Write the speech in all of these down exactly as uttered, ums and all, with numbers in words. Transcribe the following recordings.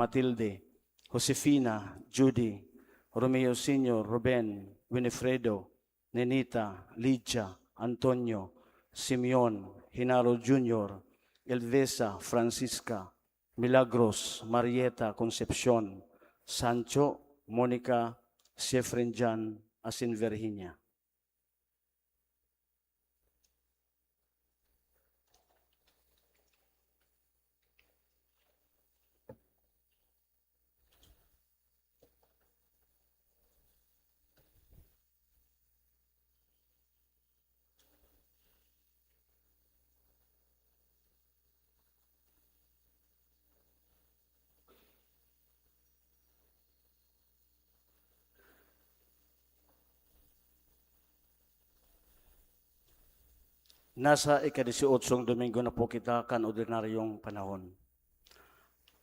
Matilde, Josefina, Judy, Romeo Senior, Ruben, Winifredo, Nenita, Lydia, Antonio, Simeon, Genaro Junior, Elvesa, Francisca, Milagros, Marieta, Concepcion, Sancho, Monica, Sefren Jan, asin Virginia. Nasa ikadisyotsong Domingo na po kita kan ordinaryong panahon.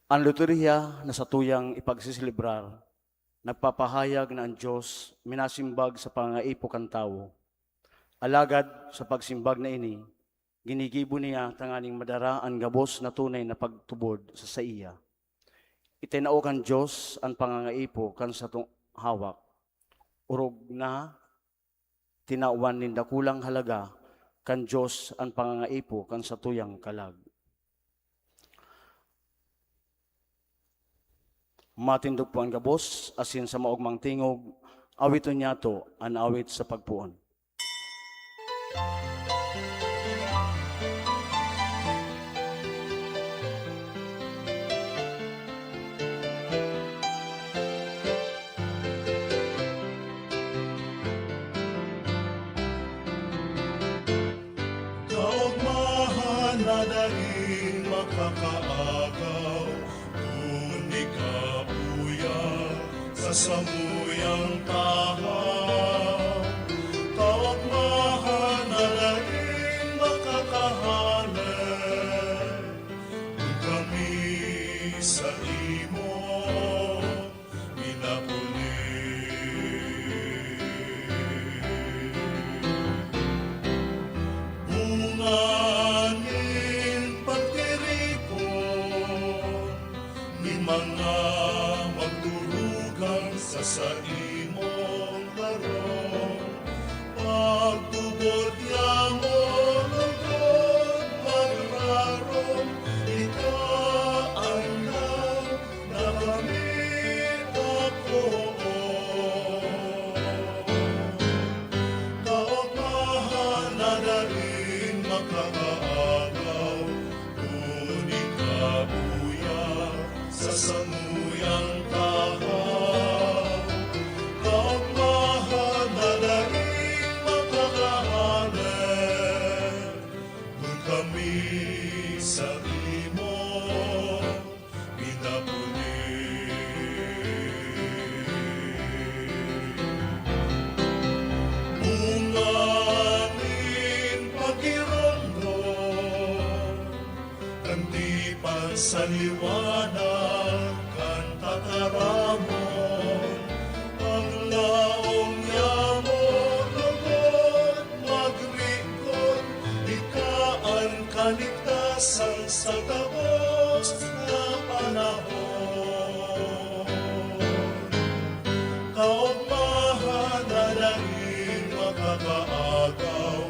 An liturhiya na satuyang ipagseselebrar nagpapahayag na an Dios minasimbag sa pangangaipo kan tawo. Alagad sa pagsimbag na ini, ginigibo niya tanganing madara an gabos na tunay na pagtubod sa saiya. Itinao kan Dios an pangangaipo kan satong hawak. Orog na tinawan nin dakulang halaga kan Dios an pangangaipo kan satuyang kalag. Matindog po an gabos, asin sa maogmang tingog, awiton niyato an awit sa pagpoon. Kaogmahan na daing makakaagaw, kun ikabuya sa samuyang tahaw. Kaogmahan na daing makakahale, kun kami sa imo minapuli. Bunga nin pagtiripon nin mga magturugang sa saimong harong. Pagtubod niamo, lugod magrarom, ika an na kami akoon. Kaogmahan na daing makakaagaw, kun ikabuya sa samuyang tahaw. Kaogmahan na daing makakahale, kun kami sa imo pinapuli. Bunga nin pagiromdom kan tipan sa liwanag kan tataramon, ang laom niamo lugod magrikot, ika an kaligtasan sa gabos na panahon. Kaogmahan na daing makakaagaw,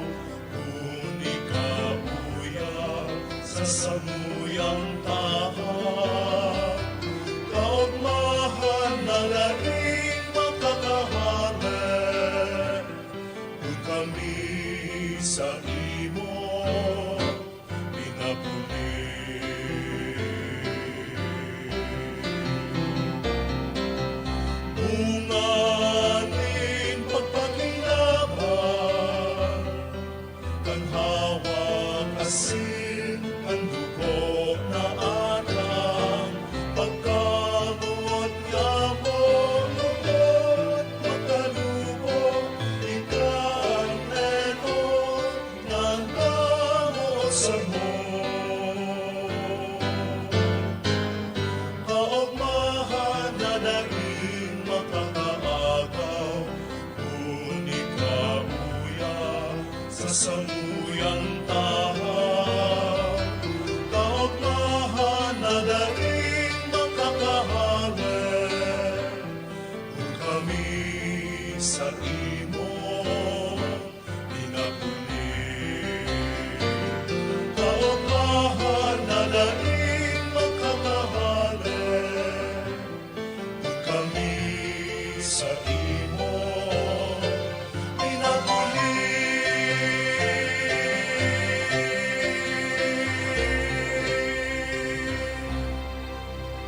kun ikabuya sa samuyang tahaw. Kaogmahan na daing makakahale, kun kami sa imo pinapuli. Bunga nin pagpakinaban kan hawak asin kan dugo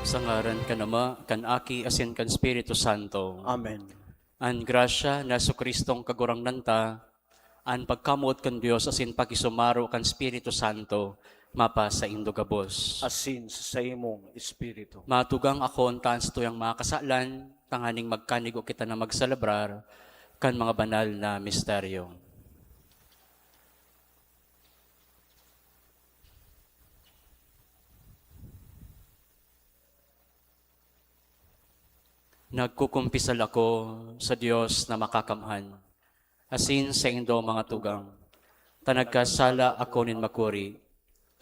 Sa ngaran kan Ama, kan Aki, asin kan Espiritu Santo. Amen. An grasya ni Jesu-Cristong Kagurangnan ta, an pagkamoot kan Dios asin pakisumaro kan Espiritu Santo, mapasaindo gabos. Asin sa saimong espiritu. Matugang ako unta an satuyang mga kasalan, tanganing magkanigo kita na magselebrar kan mga banal na misteryo. Nagkukumpisal ako sa Dios na Makakamhan, asin saindo, mga tugang, ta nagkasala ako nin makuri,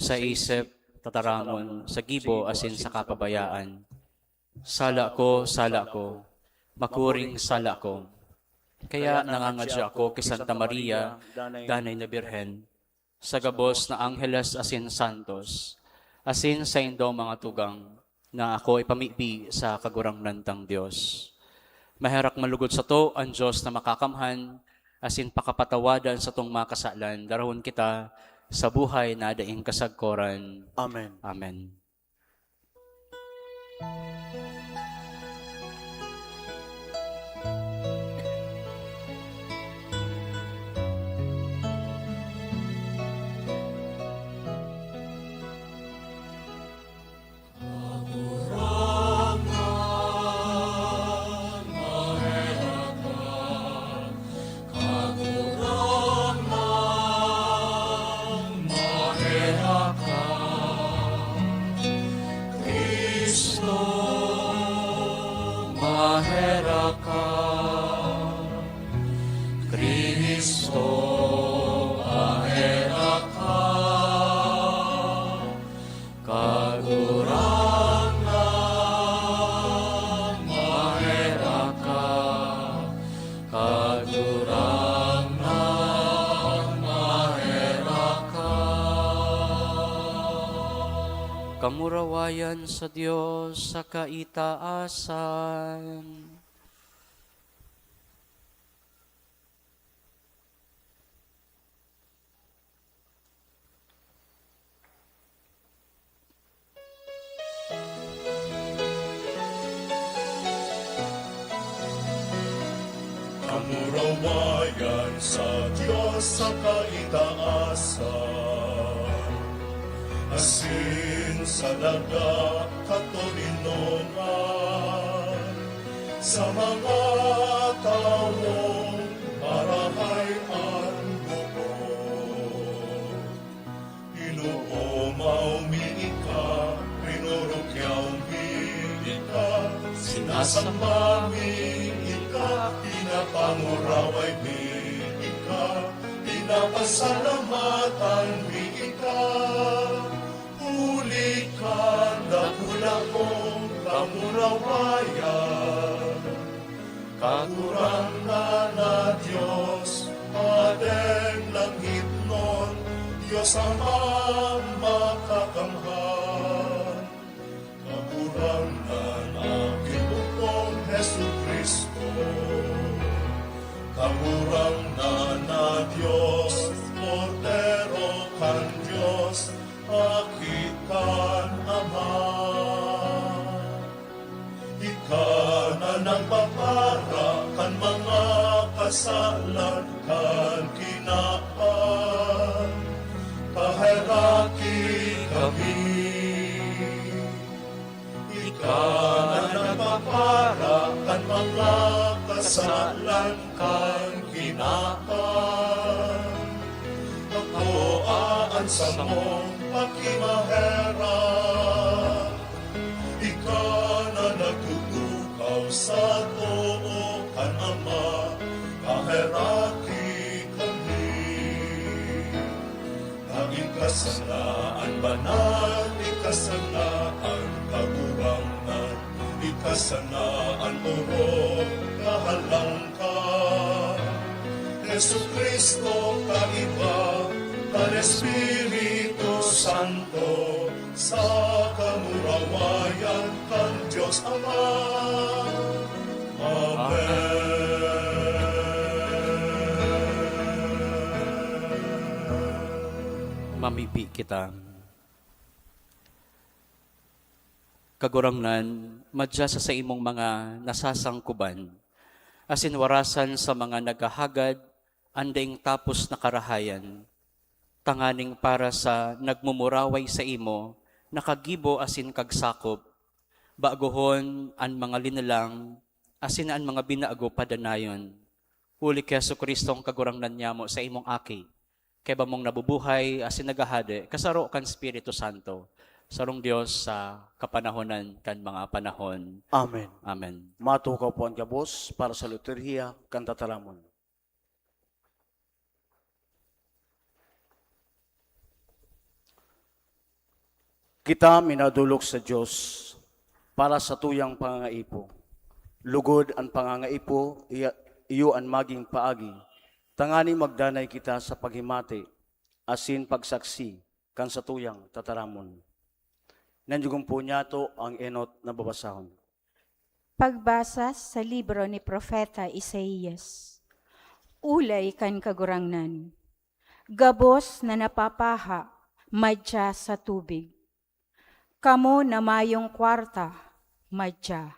sa isip, tataramon, sa gibo, asin sa kapabayaan. Sala ko, sala ko, makuring sala ko. Kaya nangangadya ako ki Santa Maria, Danay na Birhen, sa gabos na angheles asin santos, asin saindong mga tugang, na ako ipamibi sa Kagurangnan tang Dios. Maherak man lugod sato an Dios na Makakamhan, asin pakapatawadan satong mga kasalan, darahon kita sa buhay na daing kasagkoran. Amen. Amen. Cristo, maherak ka. Cristo, maherak ka. Kagurangnan, maherak ka. Kagurangnan, maherak ka. Kamurawayan sa Dios sa kaitaasan. Kamurawayan sa Dios sa kaitaasan, asin sa daga katoninongan, sa mga tawong marahay an buot. Inoomaw mi ika, rinurukyaw mi ika, sinasamba mi ika, pinapanguraway mi ika, pinapasalamatan mi ika, huli kan dakula mong kamurawayan. Kagurangnan na Dios, Padeng langitnon, Dios Ama makakamhan. Kagurangnan na Ginoo kong Jesu-Cristo. Kagurangnan na Dios, Kordero kan Dios, Aki kan Ama. Ika na nagpapara kan mga kasalan kan kinaban, paheraki kami. Ika na nagpapara kan mga kasalan kan kinaban, akoa an samong pakimaherak. Ika na nagtutukaw sa too kan Ama, paheraki kami. Na ika sana an banal, ika sana an kagurangnan, ika sana an orog na halangka. Jesu-Cristo, kaiba kan Espiritu Santo, sa kamurawayan kan Dios Ama. Amen. Mamibi kita. Kagurangnan, madya sa saimong mga nasasangkuban, asin warasan sa mga naghahagad an daing tapos na karahayan, tanganing para sa nagmumuraway saimo nakagibo asin kagsakop, bagohon an mga linalang asin an mga binago padanayon. Huli ki Jesu-Cristong Kagurangnan nyamo, saimong Aki, kaiba mong nabubuhay asin naghahade, kasaro kan Espiritu Santo, sarong Dios sa kapanahonan kan mga panahon. Amen. Amen. Matukaw po an gabos para sa liturhiya kan tataramon. Kita minadolok sa Dios para sa tuyang pangangaipo. Lugod an pangangaipo, iya, iyo an magin paagi, tangani magdanay kita sa paghimati asin pagsaksi kan satuyang tataramon. Nanjugon po niyato ang enot na babasahon. Pagbasa sa libro ni Propeta Isaias. Olay kan Kagurangnan, gabos na napapaha, madya sa tubig. Kamo na mayong kwarta, madya.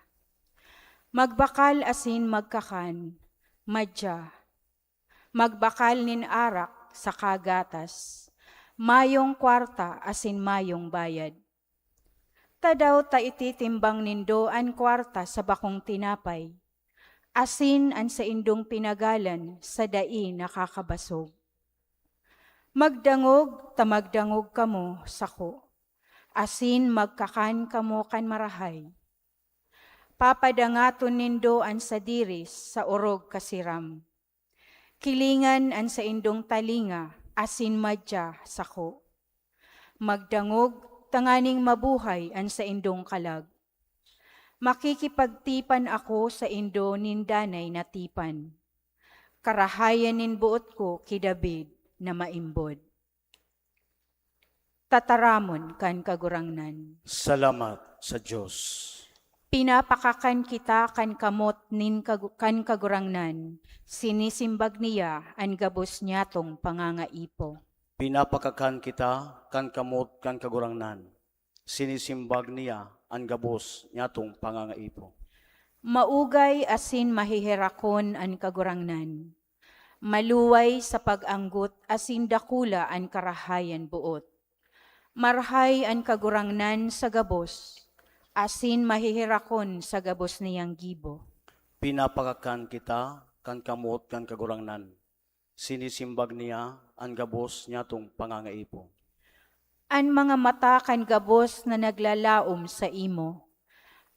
Magbakal asin magkakan, madya. Magbakal nin arak saka gatas, mayong kwarta asin mayong bayad. Tadaw ta ititimbang nindo an kwarta sa bakong tinapay, asin an saindong pinagalan sa dai nakakabasog. Magdangog ta magdangog kamo sako, asin magkakan kamo kan marahay. Papadangaton nindo an sadiri sa orog kasiram. Kilingan an saindong talinga asin madya sako. Magdangog tanganing mabuhay an saindong kalag. Makikipagtipan ako saindo nin danay na tipan. Karahayan nin boot ko ki David na maimbod. Tataramon kan Kagurangnan. Salamat sa Dios. Pinapakakan kita kan kamot nin kagu-, kan Kagurangnan, sinisimbag niya an gabos niyatong pangangaipo. Pinapakakan kita kan kamot kan Kagurangnan, sinisimbag niya an gabos niyatong pangangaipo. Maugay asin maheherakon an Kagurangnan. Maluway sa pag-anggot asin dakula an karahayan boot. Marahay an Kagurangnan sa gabos, asin maheherakon sa gabos niyang gibo. Pinapakakan kita kan kamot kan Kagurangnan. Sinisimbag niya an gabos niyatong pangangaipo. An mga mata kan gabos na naglalaom saimo,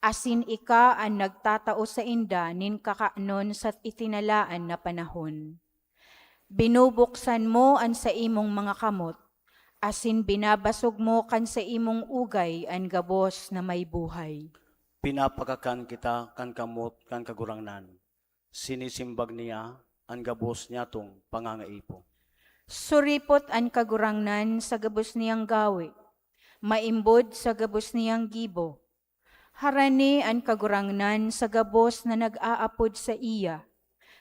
asin ika an nagtatao sainda nin kakanon sa itinalaan na panahon. Binubuksan mo an saimong mga kamot, asin binabasog mo kan saimong ugay an gabos na may buhay. Pinapakakan kita kan kamot kan Kagurangnan. Sinisimbag niya an gabos niyatong pangangaipo. Suripot an Kagurangnan sa gabos niyang gawe, maimbod sa gabos niyang gibo. Harani an Kagurangnan sa gabos na nag-aapod saiya,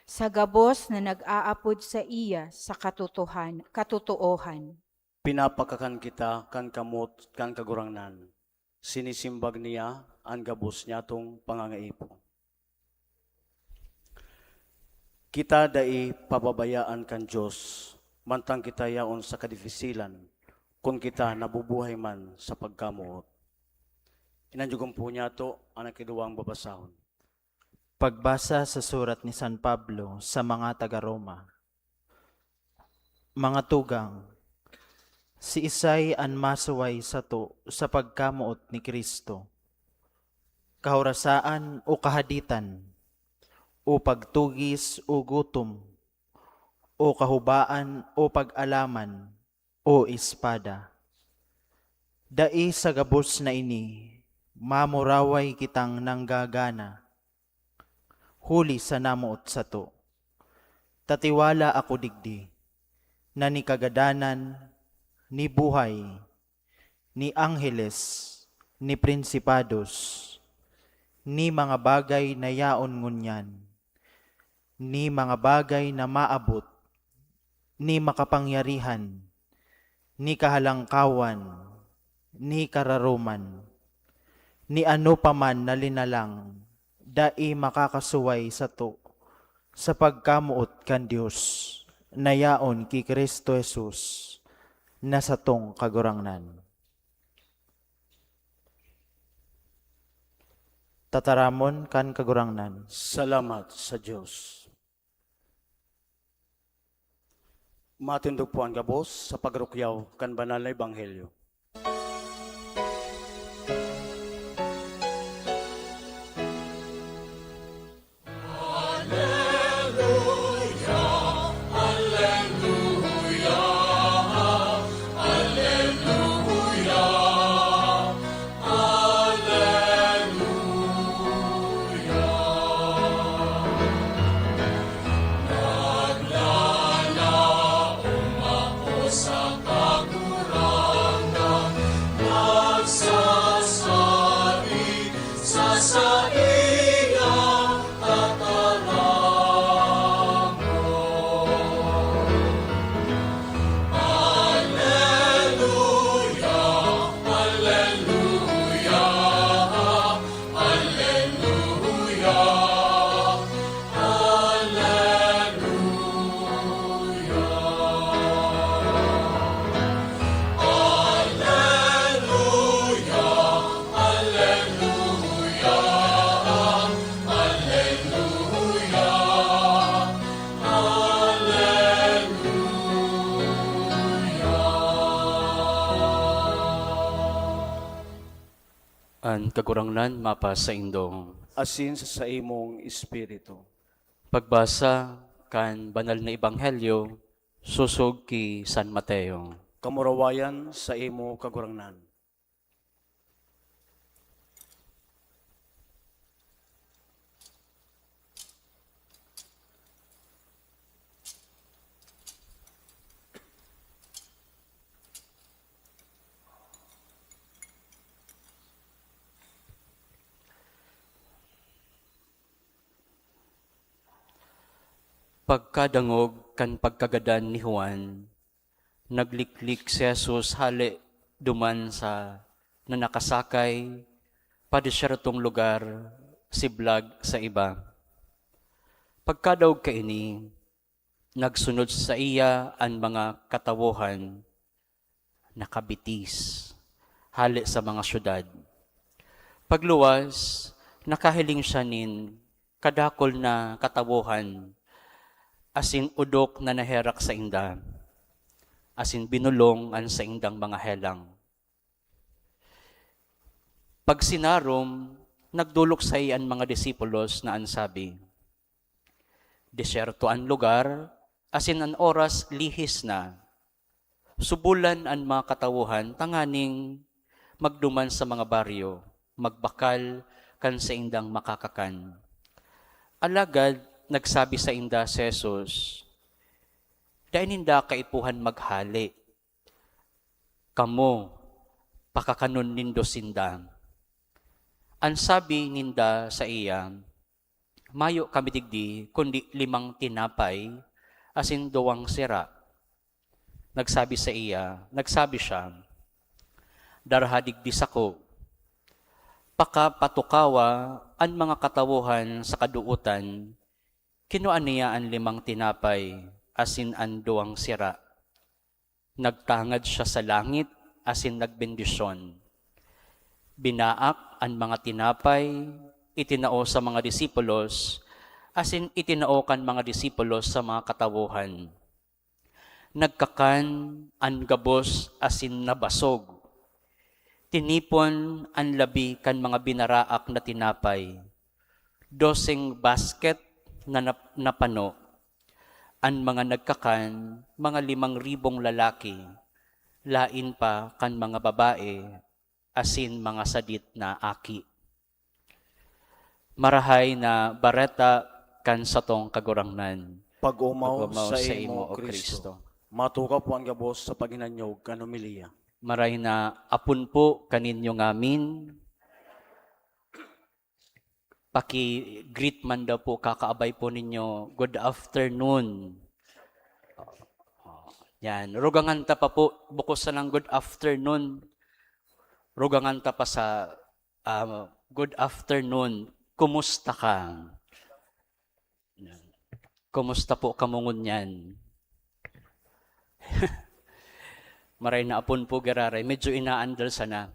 sa gabos na nag-aapod saiya sa katotohan-, katotoohan. Pinapakakan kita kan kamot kan Kagurangnan. Sinisimbag niya an gabos niyatong pangangaipo. Kita dai pababayaan kan Dios, mantang kita yaon sa kadifisilan, kun kita nabubuhay man sa pagkamoot. Inanjugon po niyato an ikiduwang babasahon. Pagbasa sa surat ni San Pablo sa mga taga Roma. Mga tugang, siisay an masuway sato sa pagkamoot ni Cristo? Kahorasaan o kahaditan, o pagtugis o gutom, o kahubaan o pag-alaman, o espada? Dai sa gabos na ini mamuraway kitang nanggagana, huli sa namoot sato. Ta tiwala ako digdi, na ni kagadanan, ni buhay, ni angheles, ni prinsipados, ni mga bagay na yaon ngunyan, ni mga bagay na maabot, ni makapangyarihan, ni kahalangkawan, ni kararoman, ni ano pa man na linalang, dai makakasuway sato sa pagkamoot kan Dios na yaon ki Cristo Jesus na satong Kagurangnan. Tataramon kan Kagurangnan. Salamat sa Dios. Matindog po an gabos sa pagrukyaw kan banal na ebanghelyo. An Kagurangnan mapasaindo. Asin sa saimong espiritu. Pagbasa kan Banal na Ebanghelyo sosog ki San Mateo. Kamurawayan saimo, Kagurangnan. Pagkadangog kan pagkagadan ni Juan, nagliklik si Jesus hale duman sa na nakasakay pa desyertong lugar, siblag sa iba. Pagkadaog kaini, nagsunod saiya an mga katawohan nakabitis hale sa mga syudad. Pagluwas, nakahiling siya nin kadakul na katawohan asin odok na naherak sainda, asin binolong an saindang mga helang. Pagsinarom, nagdolok sahi an mga disipulos na an sabi, "Desyerto an lugar, asin an oras lihis na. Subolan an mga katawohan tanganing magduman sa mga baryo, magbakal kan saindang makakakan." Alagad nagsabi sainda si Jesus, "Dai ninda kaipuhan maghale. Kamo, pakakanon nindo sinda." An sabi ninda saiya, "Mayo kami digdi kundi limang tinapay asin duwang sira." Nagsabi saiya, nagsabi siya, "Darha digdi sako." Pakapatukawa an mga katawohan sa kadootan, kinua niya an limang tinapay asin an duwang sira. Nagtangad siya sa langit asin nagbendisyon. Binaak an mga tinapay, itinao sa mga disipulos, asin itinao kan mga disipulos sa mga katawohan. Nagkakan an gabos asin nabasog. Tinipon an labi kan mga binaraak na tinapay, doseng basket na nap-, napano. An mga nagkakan, mga limang ribong lalaki, laen pa kan mga babae asin mga sadit na aki. Marahay na bareta kan satong Kagurangnan. Pag-omaw Pag-omaw sa saimo, imo, O O Cristo. Cristo. Matukaw po an gabos sa paghinanyog kan homilya. Maray na apon po kaninyo ngamin. Paki-greet man daw po, kakaabay po ninyo, "Good afternoon." Yan. Rugangan ta pa po, bukos sanang good afternoon. Rugangan ta pa sa Ah, good afternoon. Kumusta ka? Kumusta po kamo ngunyan? Maray na apon po giraray. Medyo inaandal sana.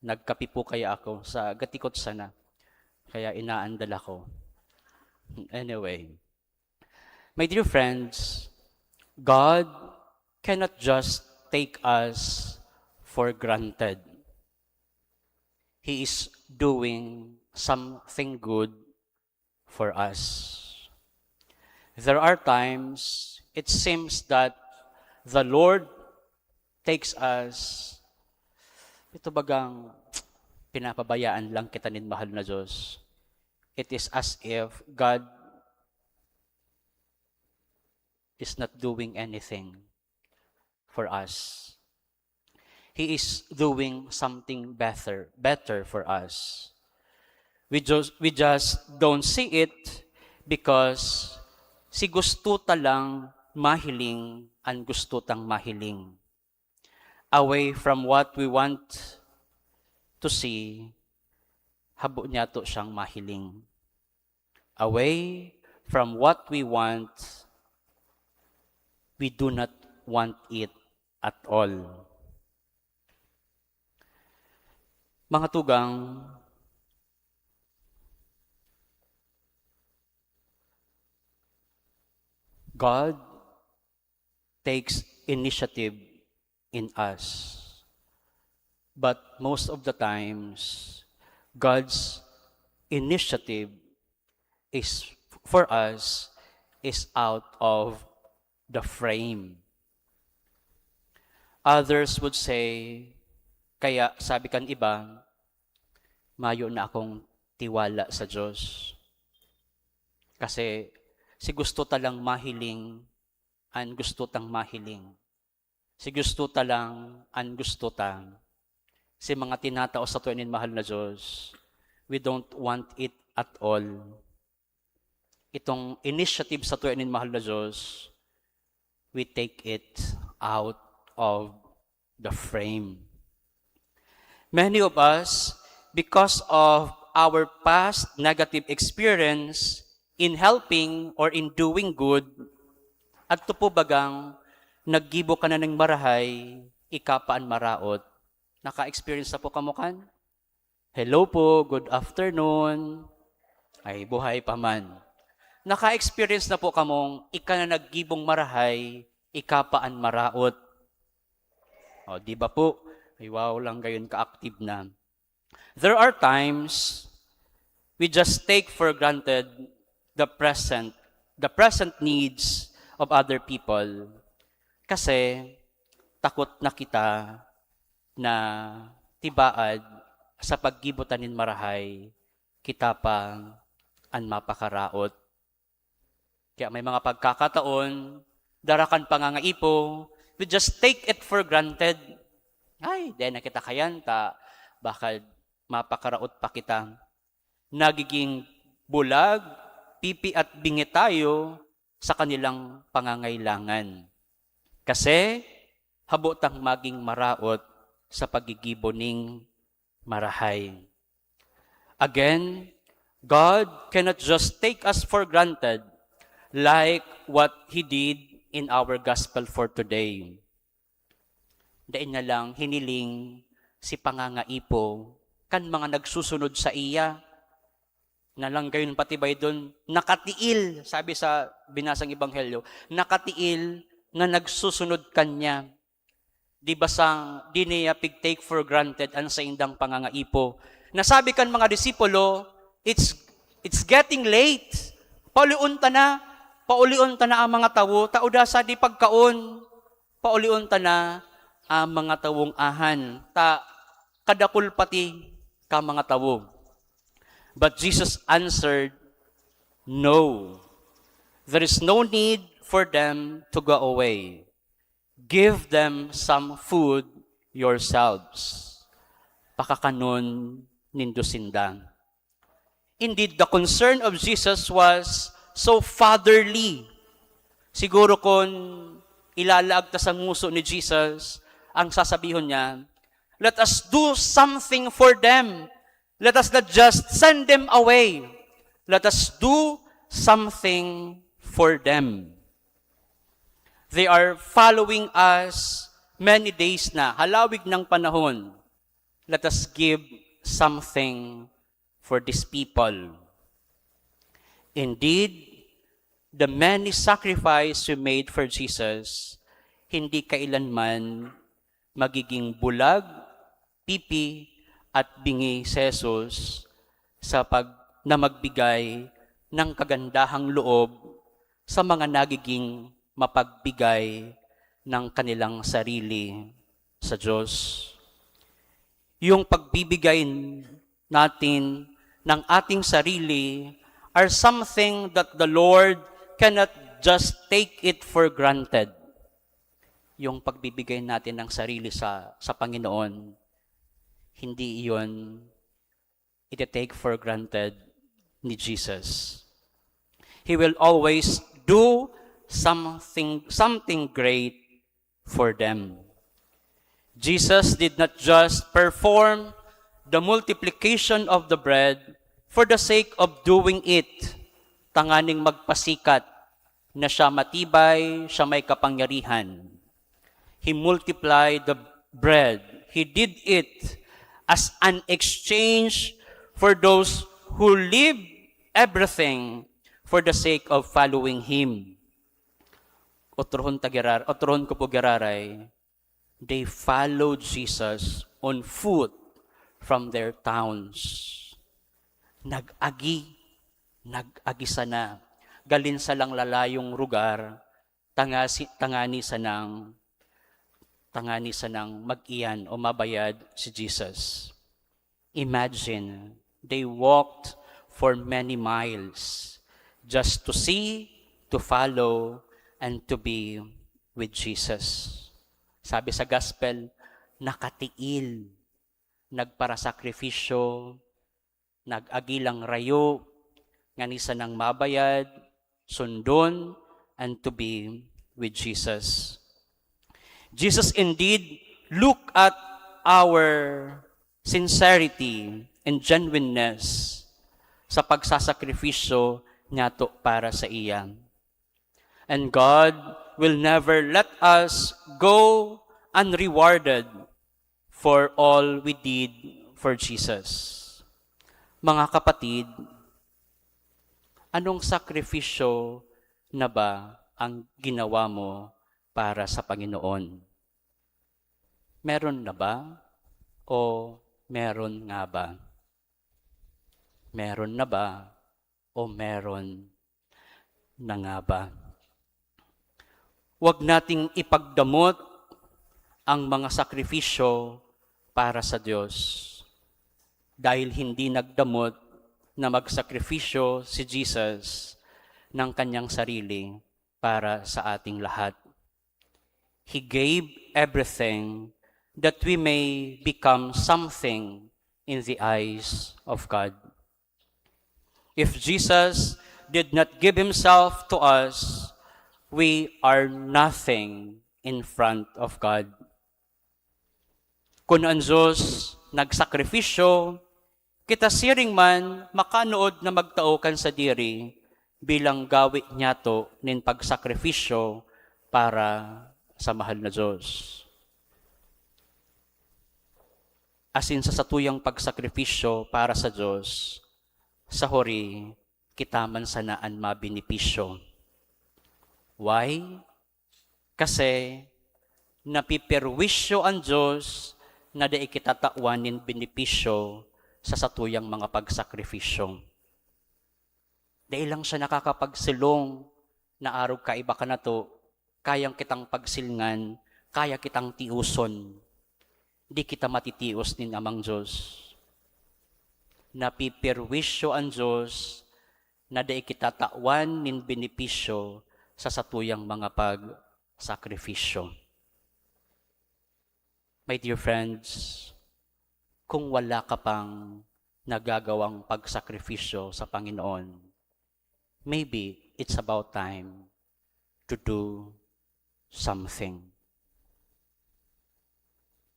Nagkape po kaya ako sa gatikot sana. Kaya inaandal ako. Anyway. My dear friends, God cannot just take us for granted. He is doing something good for us. There are times it seems that the Lord takes us, ito bagang pinapabayaan lang kita nin mahal na Diyos. It is as if God is not doing anything for us. He is doing something better, better for us. We just, we just don't see it because si gusto ta lang mahiling an gusto tang mahiling. Away from what we want to see, habo niya to siyang mahiling. Away from what we want, we do not want it at all. Mga tugang, God takes initiative in us. But most of the times, God's initiative is for us is out of the frame. Others would say, kaya sabi kan iba, mayo na akong tiwala sa Diyos. Kasi si gusto ta lang mahiling, an gusto tang mahiling. Si gusto ta lang, an gusto ta. Si mga tinatao sa tuya nin mahal na Diyos, we don't want it at all. Itong initiative sa tuya nin mahal na Diyos, we take it out of the frame. Many of us, because of our past negative experience in helping or in doing good, adto po bagang naggibo ka na ning marahay, ika pa an maraot. Naka-experience na po kamo kan? Hello po, good afternoon. Ay, buhay pa man. Naka-experience na po kamong ika na naggibong marahay, ika pa an maraot. O, di ba po? Ay, wow lang gayon ka-active na. There are times we just take for granted the present, the present needs of other people. Kasi takot na kita na tibaad sa paggibo ta nin marahay, kita pa an mapakaraot. Kaya may mga pagkakataon, dara kan pangangaipo, we just take it for granted. Ay, dai na kita kayan, ta baka mapakaraot pa kita. Nagiging bulag, pipi at bingi tayo sa kanilang pangangailangan. Kasi habo tang maging maraot sa paggigibo ning marahay. Again, God cannot just take us for granted like what He did in our gospel for today. Dai niya lang hiniling si pangangaipo kan mga nagsusunod saiya. Na lang gayon pati ba idon, nakatiil, sabi sa binasang ebanghelyo, nakatiil na nagsusunod kanya. Di ba sang, di niya pig-take for granted an saindang pangangaipo? Nasabi kan mga disipulo, "It's, it's getting late. Paulion ta na. Paulion ta na ang mga tawo. Ta uda sa di pagkaon. Paulion ta na ang mga tawong ahan. Ta kadakul pati ka mga tawo." But Jesus answered, "No. There is no need for them to go away. Give them some food yourselves." Pakakanon nindo sinda. Indeed, the concern of Jesus was so fatherly. Siguro kun ilalaag ta sa nguso ni Jesus, ang sasabihon niya, "Let us do something for them." Let us not just send them away. Let us do something for them. They are following us many days na, halawig ng panahon. Let us give something for these people. Indeed, the many sacrifice we made for Jesus, hindi kailanman magiging bulag, pipi, at bingi si Jesus sa pag-, na magbigay ng kagandahang loob sa mga nagiging mapagbigay ng kanilang sarili sa Diyos. Yung pagbibigay natin ng ating sarili are something that the Lord cannot just take it for granted. Yung pagbibigay natin ng sarili sa, sa Panginoon, hindi iyon iti-take for granted ni Jesus. He will always do something, something great for them. Jesus did not just perform the multiplication of the bread for the sake of doing it, tanganing magpasikat na siya matibay, siya may kapangyarihan. He multiplied the bread. He did it as an exchange for those who leave everything for the sake of following Him. Otrohon ta girar-, otrohon ko po giraray, they followed Jesus on foot from their towns. Nag-agi, nag-agi sana. Galing sa lang lalayong lugar, tanga si-, tangani sanang, tangani sanang mag-iyan o mabayad si Jesus. Imagine, they walked for many miles just to see, to follow, and to be with Jesus. Sabi sa gospel, nakatiil, nagparasakripisyo, nag-agilang rayo, ngani sanang mabayad, sundon, and to be with Jesus. Jesus indeed look at our sincerity and genuineness sa pagsasakripisyo niyato para sa iya. And God will never let us go unrewarded for all we did for Jesus. Mga kapatid, anong sakripisyo na ba ang ginawa mo para sa Panginoon? Meron na ba o meron nga ba? Meron na ba o meron na nga ba? Huwag nating ipagdamot ang mga sakripisyo para sa Diyos, dahil hindi nagdamot na magsakripisyo si Jesus ng kanyang sarili para sa ating lahat. He gave everything that we may become something in the eyes of God. If Jesus did not give himself to us, we are nothing in front of God. Kun an Dios nagsakripisyo, kita siring man makanood na magtao kan sadiri bilang gawe niyato nin pagsakripisyo para sa mahal na Dios. Asin sa satuyang pagsakripisyo para sa Dios, sa huri, kita man sana an mabenepisyo. Why? Kasi napiperwisyo an Dios na dai kita tawan nin benepisyo sa satuyang mga pagsakripisyo. Dai lang siya nakakapagsilong na arog kaiba kanato, kayang kitang pagsilngan, kaya kitang tioson. Di kita matitios nin Amang Dios. Napiperwisyo an Dios na dai kita tawan nin benepisyo sa satuyang mga pagsakripisyo. My dear friends, kung wala ka pang nagagawang pagsakripisyo sa Panginoon, maybe it's about time to do something.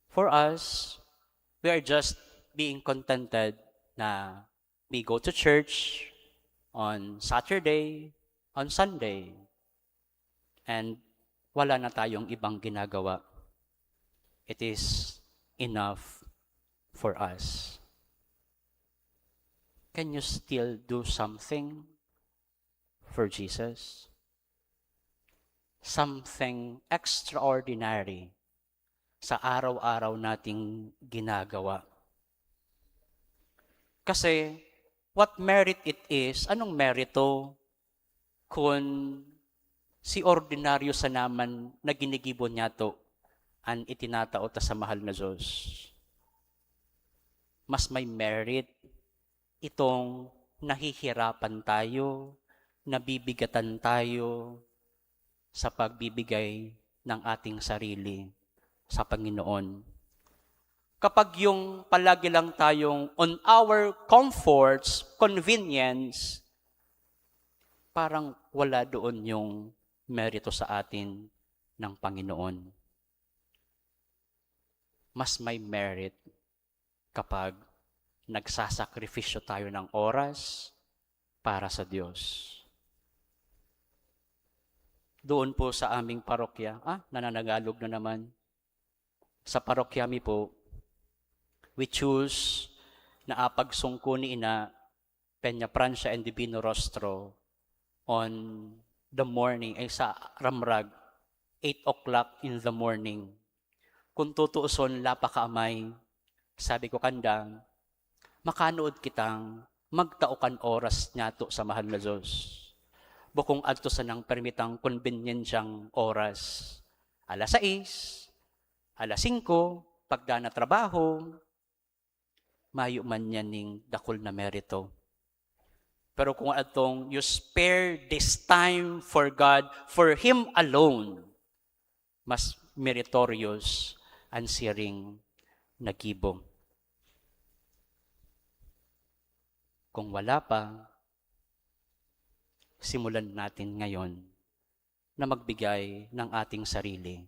For us, we are just being contented na we go to church on Saturday, on Sunday, and wala na tayong ibang ginagawa. It is enough for us. Can you still do something for Jesus? Something extraordinary sa araw-araw nating ginagawa. Kasi, what merit it is, anong merito kun si ordinaryo sana man na ginigibo niyato an itinatao ta sa mahal na Dios? Mas may merit itong nahihirapan tayo, nabibigatan tayo sa pagbibigay ng ating sarili sa Panginoon. Kapag yung palagi lang tayong on our comforts, convenience, parang wala doon yung merito sa atin ng Panginoon. Mas may merit kapag nagsasakripisyo tayo ng oras para sa Diyos. Doon po sa aming parokya, ah, nananagalog na naman. Sa parokya mi po, we choose na apagsungko ni Ina Peña Francia and Divino Rostro on the morning, ay sa ramrag, eight o'clock in the morning. Kun tutuoson, lapa kaamay, sabi ko kanda, makanood kitang magtao kan oras niyato sa mahal na Diyos. Bukong adto sanang permitang konbenyensyang oras. Alas sais, alas singko, pagda na trabaho, mayo man niyan ning dakul na merito. Pero kung adtong you spare this time for God, for Him alone, mas meritorious an siring na gibo. Kung wala pa, simulan natin ngayon na magbigay ng ating sarili,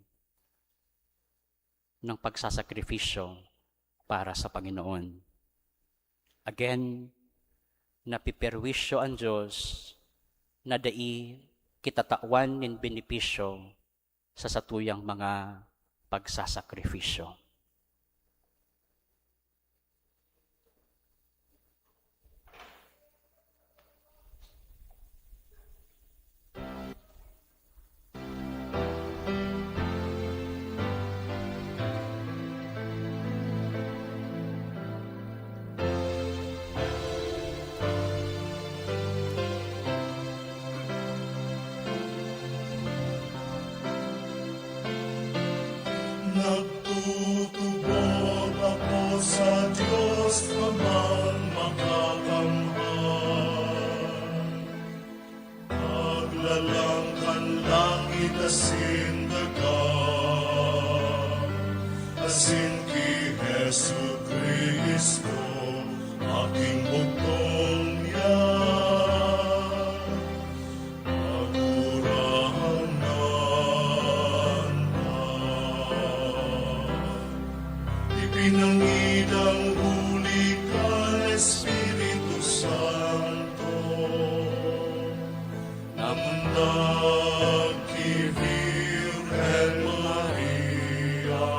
ng pagsasakripisyo para sa Panginoon. Again, napiperwisyo an Diyos na dai kita tawan nin benepisyo sa satuyang mga pagsasakripisyo. Nagtutubod ako sa Diyos Amang Makakamhan. Paglalang kan langit asin daga, asin ki Jesu-Cristo, aking bugtong niya, Kagurangnan na. Ipinangidang huli kan Espiritu Santo, na mundag ki Virgen Maria.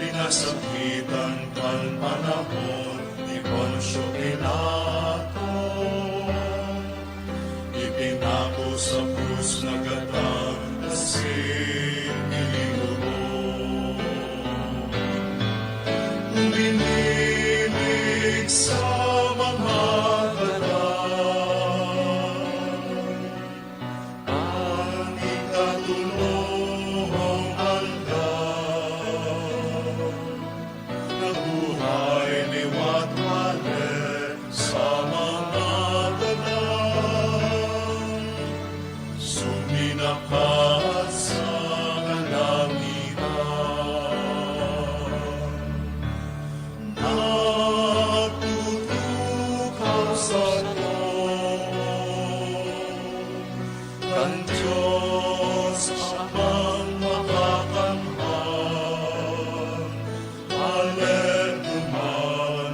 Pinasakitan kan panahon ni Poncio Pilato, ipinako sa krus, nagkatang asin inilubog. Uminilig sa mga gadan. An ikatolong aldaw, nabuhay liwat hale sa mga gadan, suminakat sa kalangitan. Nagtutukaw sa too kan Diyos Amang Makakamhan. Hale duman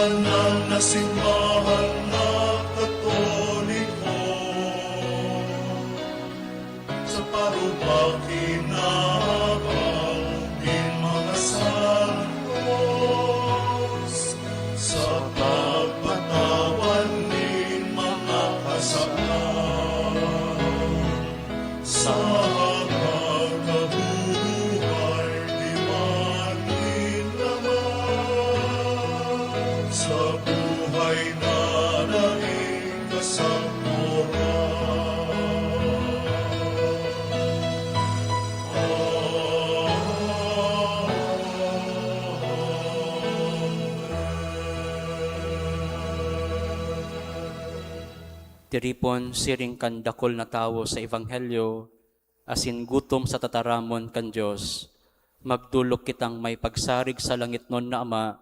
Ng nasimbahan na Katoliko, sa parubaki na abang nin mga santos, sa pagpatawan nin mga kasalan, sa pagkabuhay ni Martin naman, sa buhay na daing kasapuran. Tiripon siring kan dakul na tawo sa Ebanghelyo, asin gutom sa tataramon kan Dios, magdolok kitang may pagsarig sa langitnon na Ama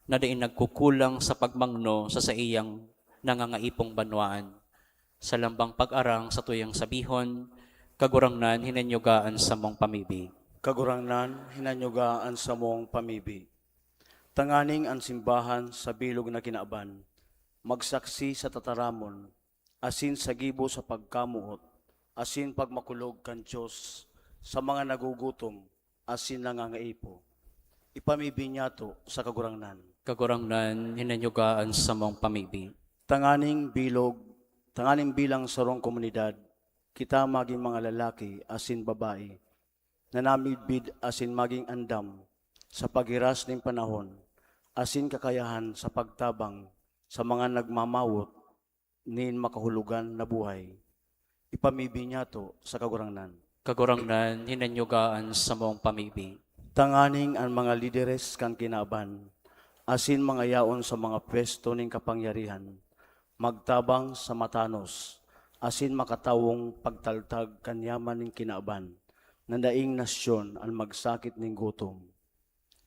na dai nagkukulang sa pagmangno sa saiyang nangangaipong banwaan. Sa lambang pag-arang, satuyang sabihon, "Kagurangnan, hinanyuga an samong pamibi." Kagurangnan, hinanyuga an samong pamibi. Tanganing an simbahan sa bilog na kinaban magsaksi sa tataramon asin sa gibo sa pagkamoot asin pagmakulog kan Dios sa mga nagugutom asin nangangaipo. Ipamibi niyato sa Kagurangnan. Kagurangnan, hinanyuga an samong pamibi. Tanganing bilog, tanganing bilang sarong komunidad, kita magin mga lalaki asin babae na namidbid asin magin andam sa paghiras nin panahon asin kakayahan sa pagtabang sa mga nagmamawot nin makahulogan na buhay. Ipamibi niyato sa Kagurangnan. Kagurangnan, hinanyuga an samong pamibi. Tanganing an mga lideres kan kinaban asin mga yaon sa mga pwesto nin kapangyarihan magtabang sa matanos asin makatawong pagtaltag kan yaman nin kinaban na daing nasyon an magsakit nin gutom.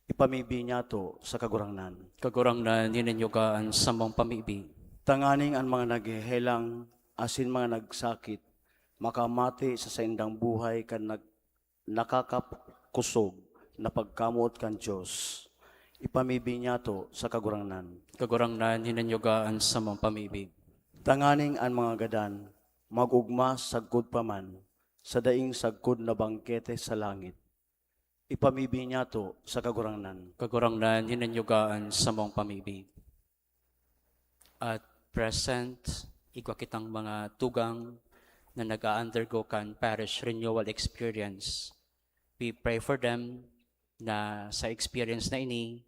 Ipamibi niyato sa Kagurangnan. Kagurangnan, hinanyuga an samong pamibi. Tanganing an mga naghehelang asin mga nagsakit makamati sa saindang buhay kan nag-, nakakakosog na pagkamoot kan Dios. Ipamibi niyato sa Kagurangnan. Kagurangnan, hinanyuga an samong pamibi. Tanganing an mga gadan mag-ogma sagkod pa man sa daing sagkod na bangkete sa langit. Ipamibi niyato sa Kagurangnan. Kagurangnan, hinanyuga an samong pamibi. At present, igwa kitang mga tugang na nag-a-undergo kan parish renewal experience. We pray for them na sa experience na ini,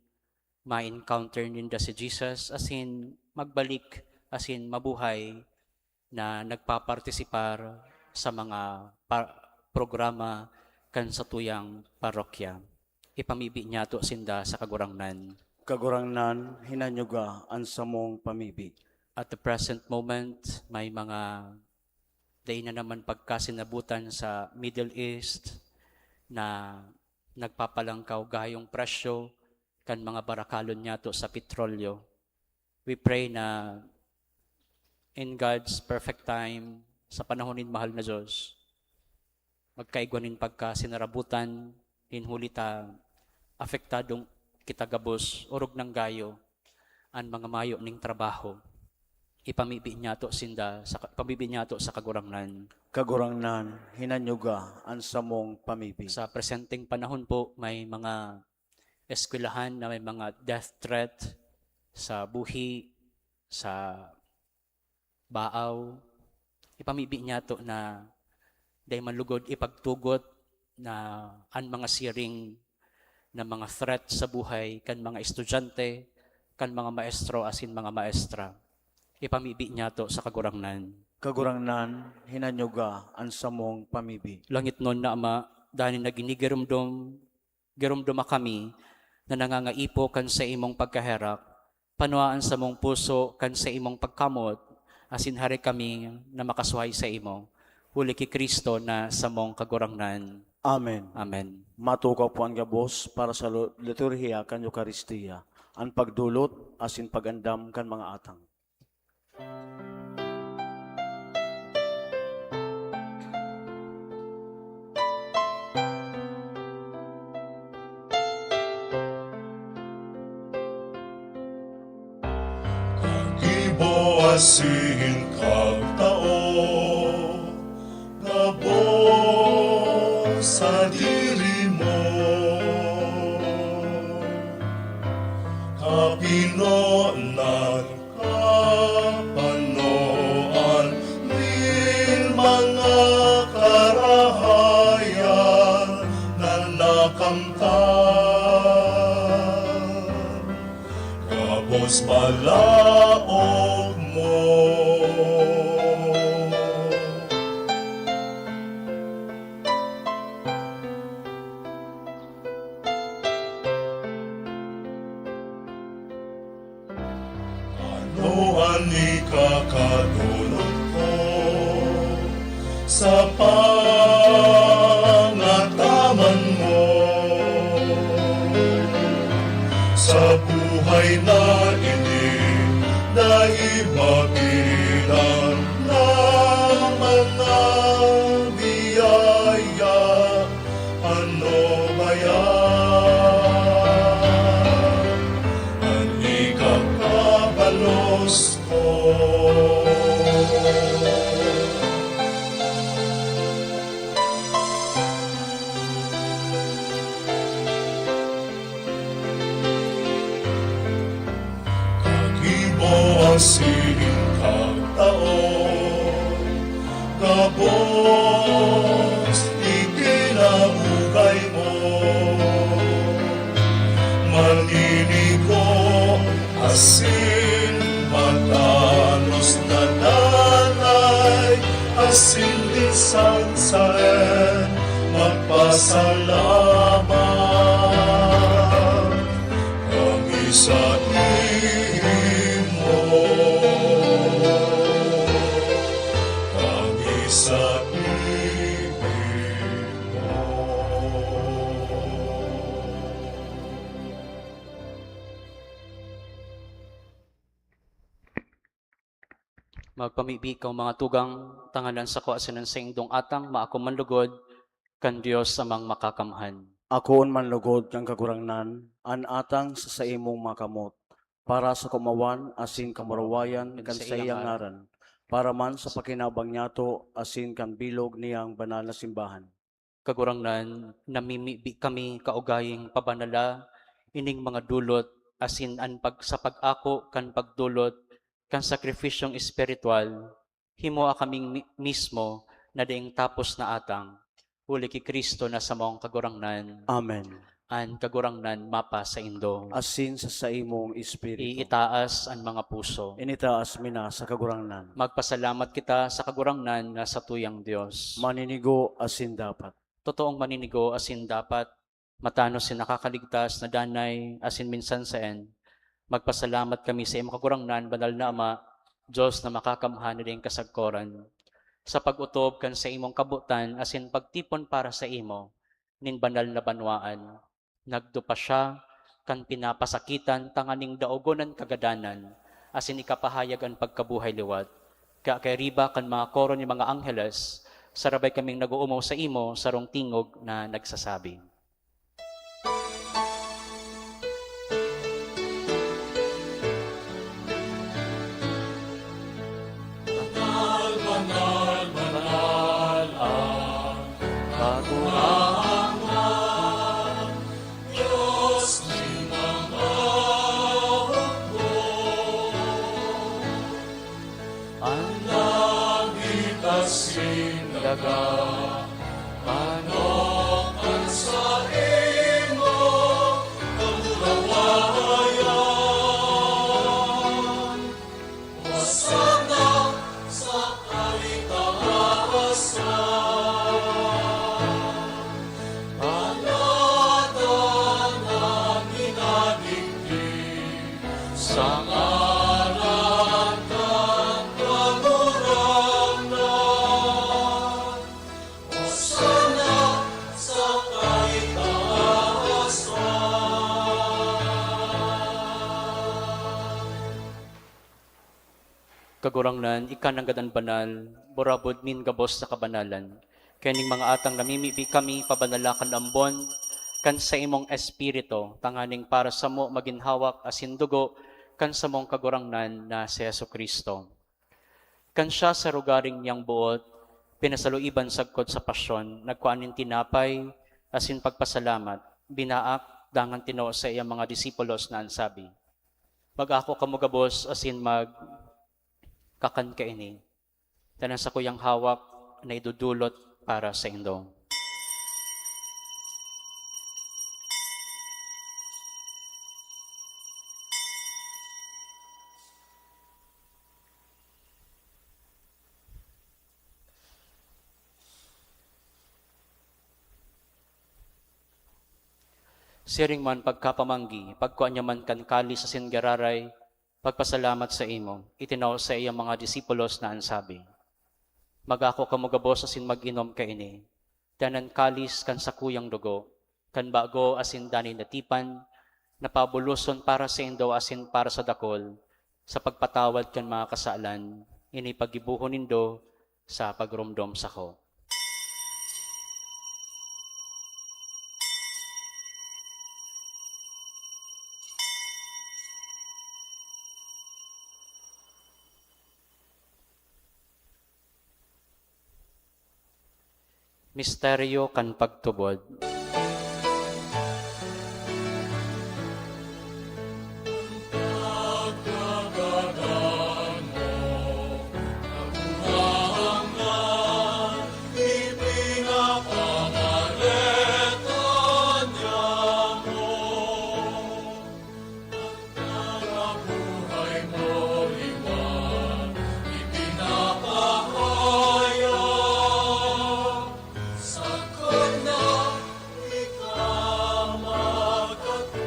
ma-encounter ninda si Jesus asin magbalik asin mabuhay na nagpapartisipar sa mga pa-, programa kan satuyang parokya. Ipamibi niyato sinda sa Kagurangnan. Kagurangnan, hinanyuga an samong pamibi. At the present moment, may mga dai na naman pagkasinabutan sa Middle East na nagpapalangkaw gayong presyo kan mga barakalon niyato sa petrolyo. We pray na in God's perfect time, sa panahon nin mahal na Dios, magkaigwa nin pagkasinarabutan, nin huli ta apektadong kita gabos, orog nang gayo, an mga mayo ning trabaho. Ipamibi niyato sinda sa, ipamibi niyato sa Kagurangnan. Kagurangnan, hinanyuga an samong pamibi. Sa presenteng panahon po, may mga eskwelahan na may mga death threat sa buhi, sa baaw. Ipamibi niyato na dai man lugod ipagtugot na an mga siring na mga threat sa buhay kan mga estudyante, kan mga maestro asin mga maestra. Ipamibi niyato sa Kagurangnan. Kagurangnan, hinanyuga an samong pamibi. Langitnon na Ama, danay na ginigiromdom, giromdoma kami na nangangaipo kan saimong pagkaherak. Panwaa an samong puso kan saimong pagkamoot, asin hari kami na makasuhay saimo, huli ki Cristo na samong Kagurangnan. Amen. Amen. Matukaw po an gabos para sa lu-, liturhiya kan Eukaristia, an pagdolot asin pag-andam kan mga atang. Asin kagtao gabos sadiri mo, kapinonan, kapanoan nin mga karahayan na nakamtan gabos balaog mo. Ano an ikakadolot ko sa pangataman mo? Sa buhay na ini, dai mabilang na mga biyaya, ano kaya an ikakabalos ko? Kagibo asin kagtao, gabos ikinaugay mo. Maninigo asin matanos na danay, asin minsan saen magpasalamat kami saimo, kami saimo. Magpamibi kaw, mga tugang, tangalan sako asin an saindong atang maako man lugod kan Dios Amang Makakamhan. Akoon man lugod kan Kagurangnan an atang sa saimong makamot, para sa kumawan asin kamurawayan kan saiyang ngaran, para man sa pakinabang niyato asin kan bilog niyang banal na simbahan. Kagurangnan, namimibi kami kaugaying pabanala ining mga dulot asin an pag-, sa pag-ako kan pagdolot kan sakripisyong espiritual, himoa kaming mi-, mismo na daing tapos na atang, huli ki Cristo na samong Kagurangnan. Amen. An Kagurangnan mapasaindo. Asin sa saimong espiritu. Iitaas an mga puso. Initaas mi na sa Kagurangnan. Magpasalamat kita sa Kagurangnan na satuyang Dios. Maninigo asin dapat. Totoong maninigo asin dapat, matanos asin nakakaligtas na danay asin minsan saen. Magpasalamat kami sa imo, Kagurangnan, Banal na Ama, Dios na Makakamhan na daing kasagkoran, sa pag-otob kan saimong kabotan asin pagtipon para saimo nin banal na banwaan. Nagdupa siya kan pinapasakitan tanganing daogon an kagadanan asin ikapahayag an pagkabuhay liwat. Kaya kairiba kan mga koro nin mga angheles, sarabay kaming nag-oomaw saimo, sarong tingog na nagsasabi, "Banal, banal, banal an Kagurangnan, Dios nin mga hukbo. An langit asin daga, manok an saimo kamurawayan. Hosana sa kaitaasan. Palatan an minadigdi sa ngaran kan Kagurangnan. Hosana sa kaitaasan." Kagurangnan, ika nanggad an banal, burabod nin gabos na kabanalan. Kaya ning mga atang namimibi kami, pabanala kan ambon kan saimong Espiritu, tanganing para samo magin hawak asin dugo kan samong Kagurangnan na si Jesu-Cristo. Kan siya sa rogaring niyang boot, pinasaluiban sagkod sa pasyon, nagkua nin tinapay asin pagpasalamat, binaak, dangan tinao sa iyang mga disipulos na an sabi, "Mag-ako kamo gabos asin magkakan kaini, ta an sakuyang hawak na idodolot para saindo." Siring man pagkapamanggi, pagkua niya man kan kalis asin giraray, pagpasalamat sa imo, itinao sa iyang mga disipulos na an sabi, "Mag-ako kamo gabos asin mag-inom kaini, ta an kalis kan sakuyang dugo, kan bago asin danay na tipan, na pabuloson para saindo asin para sa dakul, sa pagpatawad kan mga kasalan. Ini paggibohon nindo sa pagromdom sako." Misteryo kan pagtubod. An buhay mo liwat, ipinapahayag, sagkod na ika magkatong.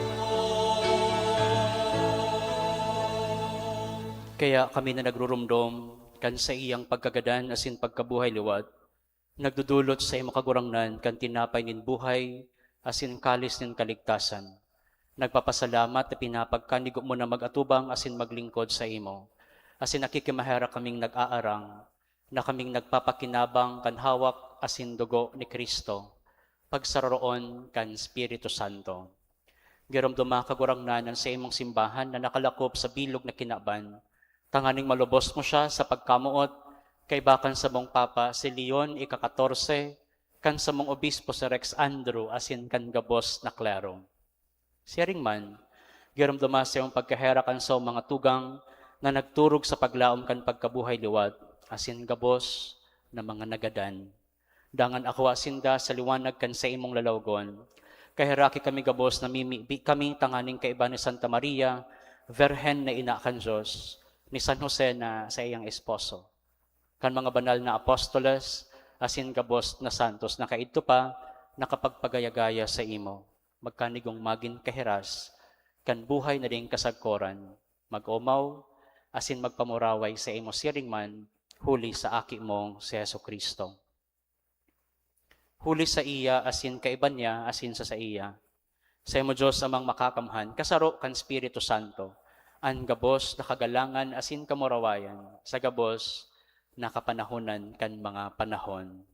Kaya kami na nagrurumdom kan saiyang pagkagadan asin pagkabuhay liwat, nagdodolot sa imo, Kagurangnan, kan tinapay nin buhay asin kalis nin kaligtasan. Nagpapasalamat ta pinapagkanigo mo na mag-atubang asin maglingkod saimo. Asin nakikimaherak kaming nag-aarang na kaming nagpapakinabang kan hawak asin dugo ni Cristo, pagsararoon kan Espiritu Santo. Giromdoma, Kagurangnan, an saimong simbahan na nakalakop sa bilog na kinaban, tanganing malubos mo siya sa pagkamoot kaiba kan samong Papa, si Leon ika-katorse, kan samong Obispo, si Rex Andrew, asin kan gabos na klero. Siring man, giromdoma sa imong pagkaherak an samong mga tugang na nagturog sa paglaom kan pagkabuhay liwat, asin gabos na mga nagadan. Dangan akua sinda sa liwanag kan saimong lalawgon. Kaheraki kami gabos, namimibi kami tanganing kaiba ni Santa Maria, Birhen na ina kan Dios, ni San Jose na saiyang esposo, kan mga banal na apostoles, asin gabos na santos na kaidto pa nakapagpagaya-gaya saimo, magkanigong magin kahiras kan buhay na daing kasagkoran, mag-omaw asin magpamuraway saimo siring man, huli sa Aki mong si Jesu-Cristo. Huli saiya, asin kaiba niya, asin sa saiya, saimo, Dios Amang Makakamhan, kasaro kan Espiritu Santo, an gabos na kagalangan asin kamurawayan sa gabos na kapanahonan kan mga panahon.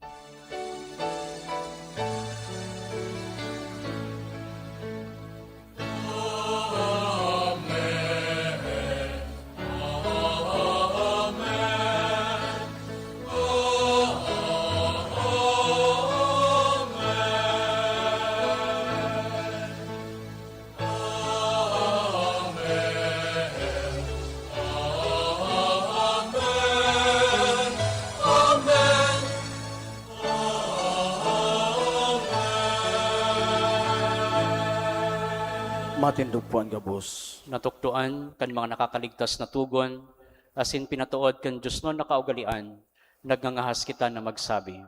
Matindog po an gabos. Natukdoan kan mga nakakaligtas na togon, asin pinatood kan diosnon na kaugalean, nagngangahas kita na magsabi.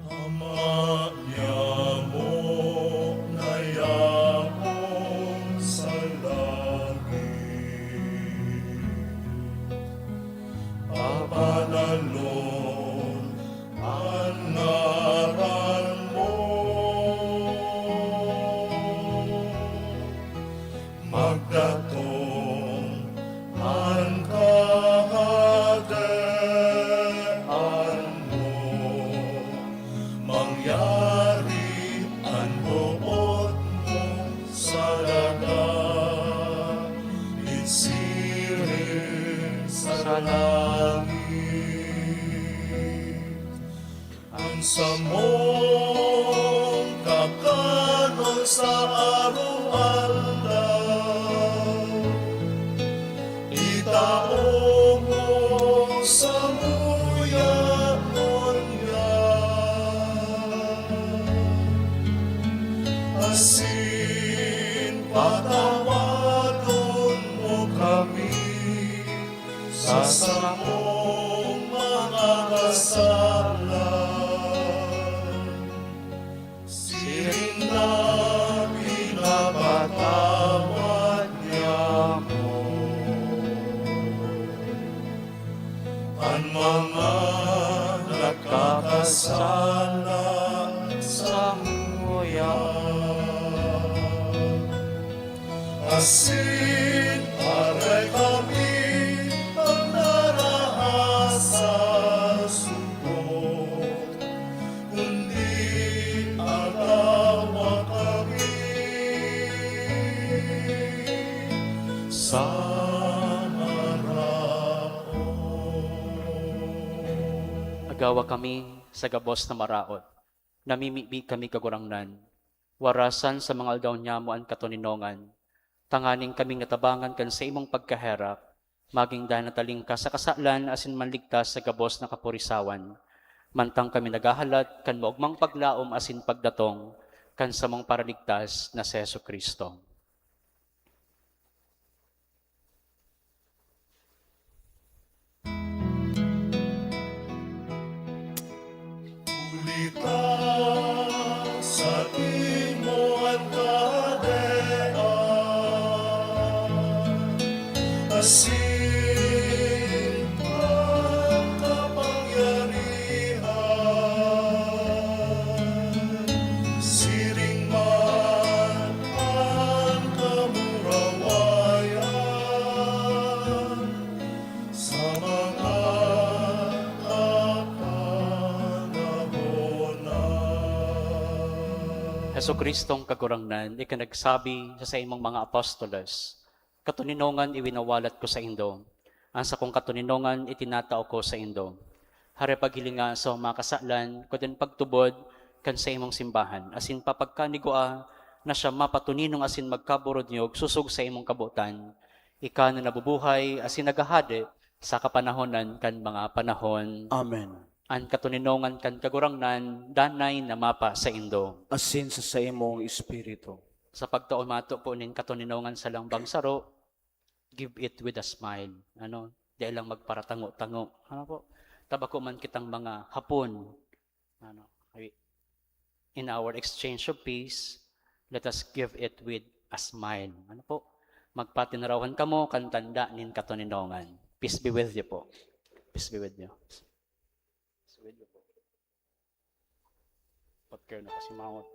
Ama niamo na yaon sa langit, pabanalon an ngaran mo. Magdatong an kahadean mo, mangyari Siring sa langit, ang samong kakanon sa araw-aldaw, itao mo samuya ngunyan, asin patawadon mo kami sa samong mga kasalan, siring na pinapatawad niamo an mga nagkakasala samuya. Asin aray kami pagdaraha sa sugod, kundi agawa kami sa maraot. Agawa kami sa gabos na maraot. Namimibi kami, Kagurangnan, warasan sa mga aldaw nyamo an katoninongan, tanganing kaming natabangan kan saimong pagkaherak, magin dalan na talingkas sa kasalan asin manligtas sa gabos na kapurisawan, mantang kami naghahalat kan maogmang paglaom asin pagdatong kan samong Paraligtas na si Jesu-Cristo. Huli ta saimo an kahadean, asin an kapangyarihan, siring man an kamurawayan sa mga kapanahonan. Jesu-Cristong Kagurangnan, ika nagsabi sa saimong mga apostoles, "Katoninongan iwinawalat ko saindo, an sakong katoninongan itinatao ko saindo." Hare paghilinga sa mga kasalan, kundi pagtubod kan saimong simbahan, asin papagkanigwaa na siya mapatoninong asin magkaburodnyog sosog sa imong kabotan, ika na nabubuhay asin naghahade sa kapanahonan kan mga panahon. Amen. An katoninongan kan Kagurangnan danay na mapa saindo. Asin sa saimong espiritu. Sa pagtao mato po nin katoninongan sa lambang saro, give it with a smile. Ano? Dai lang magparatango-tango. Ano po? Ta bako man kitang mga Hapon. Ano? In our exchange of peace, let us give it with a smile. Ano po? Magpatinarawan kamo kan tanda nin katoninongan. Peace be with you po. Peace be with you. Peace be with you po. Ba't kayo nakasimangot?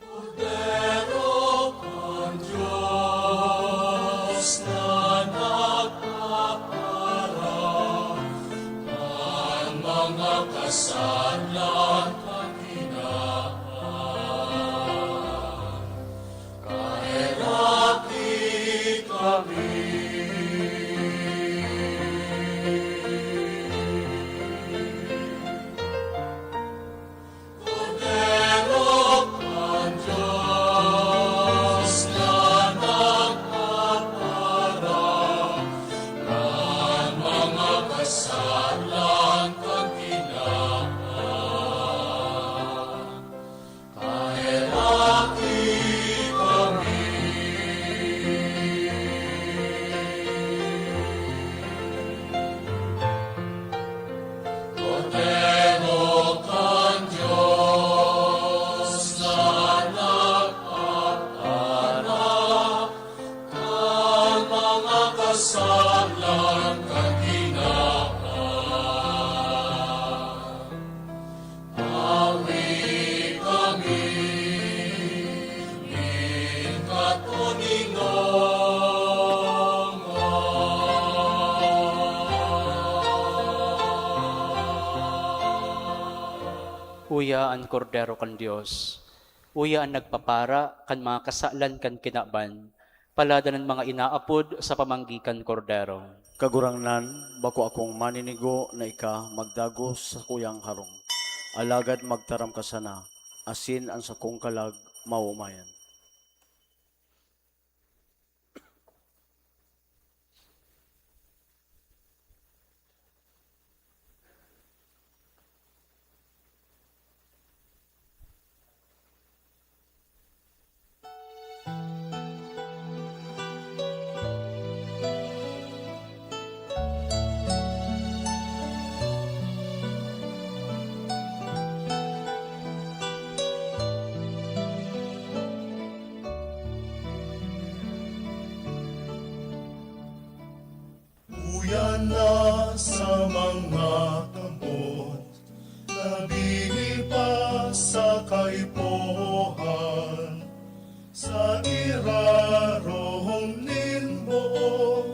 Kordero kan Dios na nagpapara kan mga kasalan kan Kinahan, kaheraki kami. Kordero kan Dios na nagpapara kan mga kasalan kan Kinahan, Uya an Kordero kan Dios. Uya an nagpapara kan mga kasalan kan kinaban. Palad an mga inaapod sa pamanggi kan Kordero. Kagurangnan, bako akong maninigo na ika magdagos sa sakuyang harong. Alagad magtaram ka sana, asin an sakong kalag maomayan. Uya na sa mga kamot, nabihi pa sa kaipuhan, sa irarom nin buo,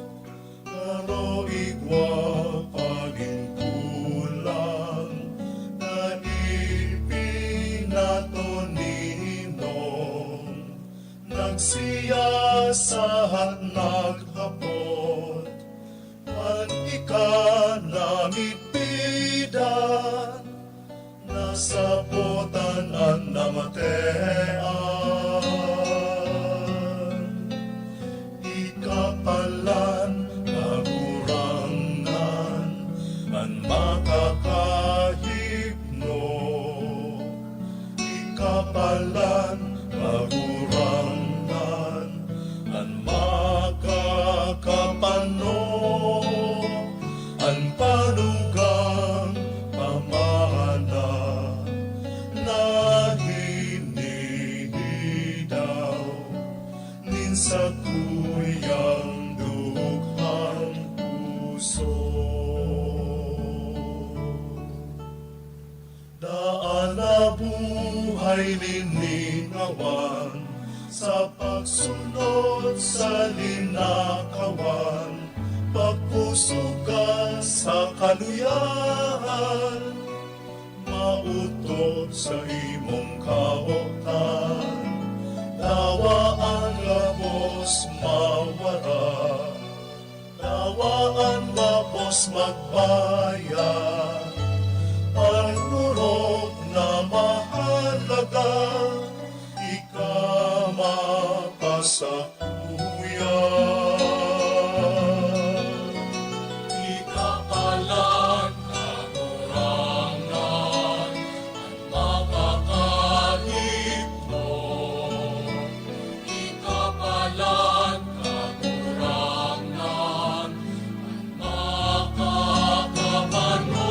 garo igwa pa nin kulang, na ipinatoninon. Nagsiyasahat naghapot, an ika namidbidan, nasabotan an namatean. Ika palan, Kagurangnan, an makakahipno. Ika palan, Kagurangnan, an makakapano, an panugang pamana na hinihidaw nin sakuyang dughang puso. Daan na buhay linawan sa pagsunod sa linakawan, pagpusog ka sa kaluyahan, maotob sa imong kabotan. Dawa an gabos mawara, dawa an gabos magbayad. Pag-orog na mahalaga, ika mapasakuyan. Ika palan, Kagurangnan, an makakahipno. Ika palan, Kagurangnan, an makakapano,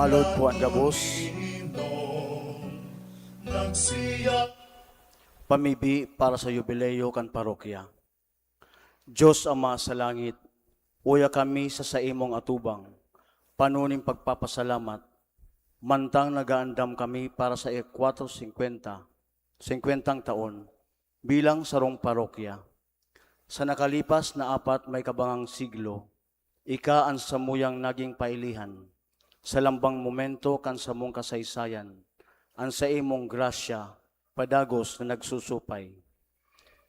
Alod po an gabos. Pamibi para sa yubileyo kan parokya. Dios Ama sa langit, uya kami sa saimong atubang, pano nin pagpapasalamat, mantang nagaandam kami para sa ikwatrosingkwenta, singkwentang taon bilang sarong parokya. Sa nakalipas na apat may kabangang siglo, ika an samuyang naging pailihan. Sa lambang momento kan samong kasaysayan, an saimong grasya padagos na nagsusupay.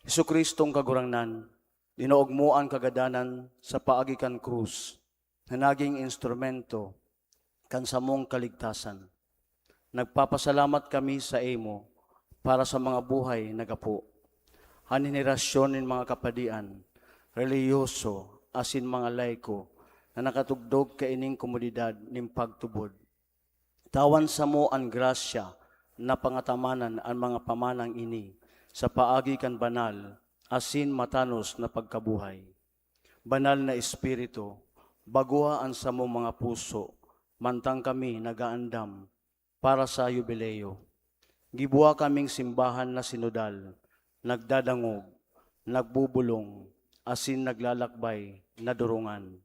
Jesucristong Kagurangnan, dinaog mo an kagadanan sa paagi kan krus na naging instrumento kan samong kaligtasan. Nagpapasalamat kami saimo para sa mga buhay na gapo, an henerasyon nin mga kapadian, relihiyoso, asin mga laiko na nakatugdog kaining komodidad nin pagtubod. Tawan samo an grasya na pangatamanan an mga pamanang ini sa paagi kan banal asin matanos na pagkabuhay. Banal na Espiritu, bagoha an samong mga puso, mantang kami nagaandam para sa yubileyo. Gibuha kaming simbahan na sinodal, nagdadangog, nagbubolong, asin naglalakbay na durungan.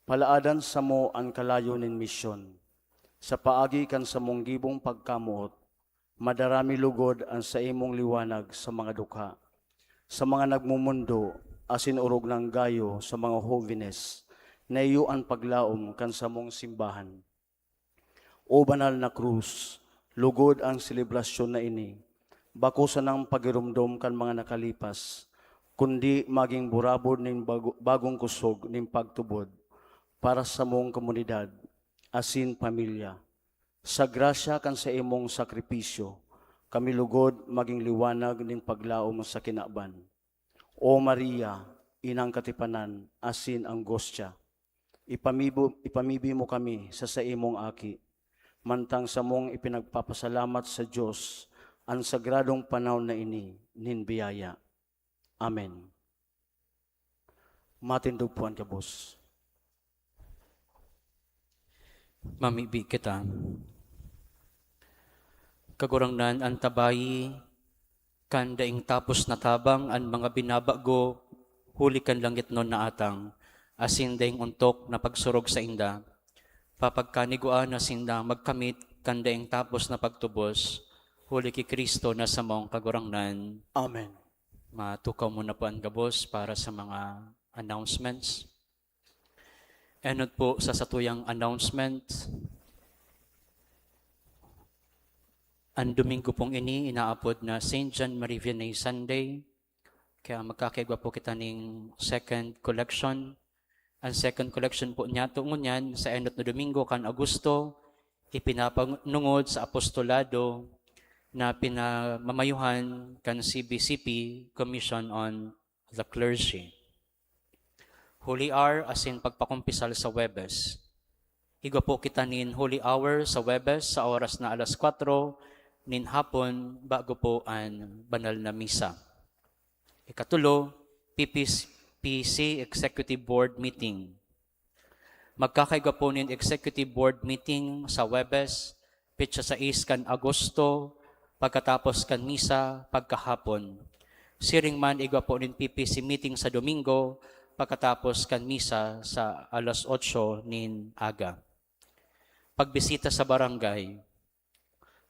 Palaadan samo an kalayo nin misyon. Sa paagi kan samong gibong pagkamoot, madara mi lugod an saimong liwanag sa mga dukha, sa mga nagmomondo asin orog nanggayo sa mga hobenes na iyo an paglaom kan samong simbahan. O banal na krus, lugod an selebrasyon na ini, bako sanang pagiromdom kan mga nakalipas, kundi magin burabod nin bago-, bagong kusog nin pagtubod para sa samong komunidad asin pamilya. Sa grasya kan saimong sakripisyo, kami lugod magin liwanag nin paglaom sa kinaban. O Maria, Inang Katipanan asin Angustia, ipamibo-, ipamibi mo kami sa saimong Aki, mantang samong ipinagpapasalamat sa Dios an sagradong panahon na ini nin biyaya. Amen. Matindog po an gabos. Mamibi kita. Kagurangnan, antabayi kan daing tapos na tabang an mga binabago huli kan langitnon na atang, asin daing ontok na pagsurog sainda. Papagkanigwaan na sinda magkamit kan daing tapos na pagtubos, huli ki Cristo na samong Kagurangnan. Amen. Matukaw muna po an gabos para sa mga announcements. Enot po sa satuyang announcement. An Domingo pong ini inaapod na Saint John Marie Vianney Sunday. Kaya magkakaigwa po kita ning second collection. Ang second collection po niya, tungo niyan, sa enot na Domingo kan Agosto, ipinapanungod sa apostolado na pinamamayuhan kan C B C P, Commission on the Clergy. Holy Hour asin pagpakumpisal sa Huwebes. Igwa po kita nin Holy Hour sa Huwebes sa oras na alas kwatro nin hapon, bago po an banal na misa. Ikatulo, P P C, P C Executive Board Meeting. Magkakaigwa po nin Executive Board Meeting sa Huwebes, petsa sais kan Agosto, pagkatapos kan misa pagkahapon. Siring man, igwa po nin P P C meeting sa Domingo, pagkatapos kan misa sa alas otso nin aga. Pagbisita sa barangay.